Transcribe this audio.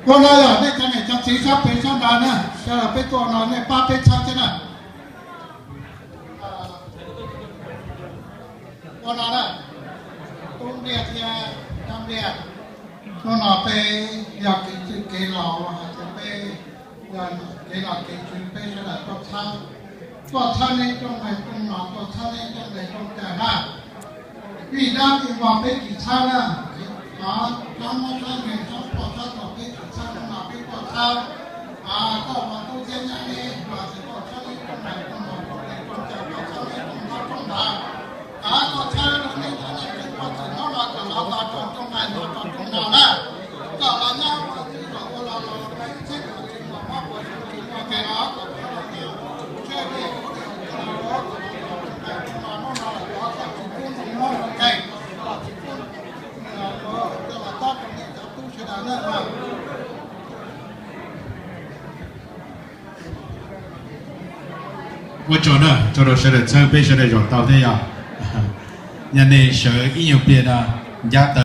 Ua no yog nej cov niam cov txiv sab pem sab nrad na, sawv daws peb tuaj no nej pab peb txhawb thiab na. Ua no na, Tub Npliaj thiab Nab Npliaj, hnub no peb yog kev txwj kev laus los hais tias peb yog kev laus kev tswv peb sawv daws tuaj txhawb, tuaj txhawb neb rooj nqaij rooj no, tuaj txhawb neb rooj nqaij rooj cawv na. Vim dab vim vog peb tsis txhawb na, txhob mob txhob nkeeg txhob poj txhob tuag peb tsis txhawb hnub no peb tuaj txhawb. Koj ua tub thiab nyab neb los tsis tuaj txhawb neb rooj nqaij rooj no rooj nqaij rooj cawv, tuaj txhawb neb rooj ntaub rooj ntawv. Koj txhawb rau neb cov niam txiv poj niam hnub no kom los tau rooj nqaij no rooj no na. Kom los nyob ua txwj los ua los los txhib kom tsis muaj mob ua tsis muaj nkeeg os, kom txhob los nyob seb li ua li ua li los kom los tau rooj nqaij rooj no hnub no los txhob tsis pub nkeeg, txhob tsis pub coj los tob rau nej cov tub sawv daws na. Ua tsaug na, tsaug rau sawv daws txhawb peb sawv daws zaum tau thiab yog. Yog nej sawv ib nyuag pliag no ncab taw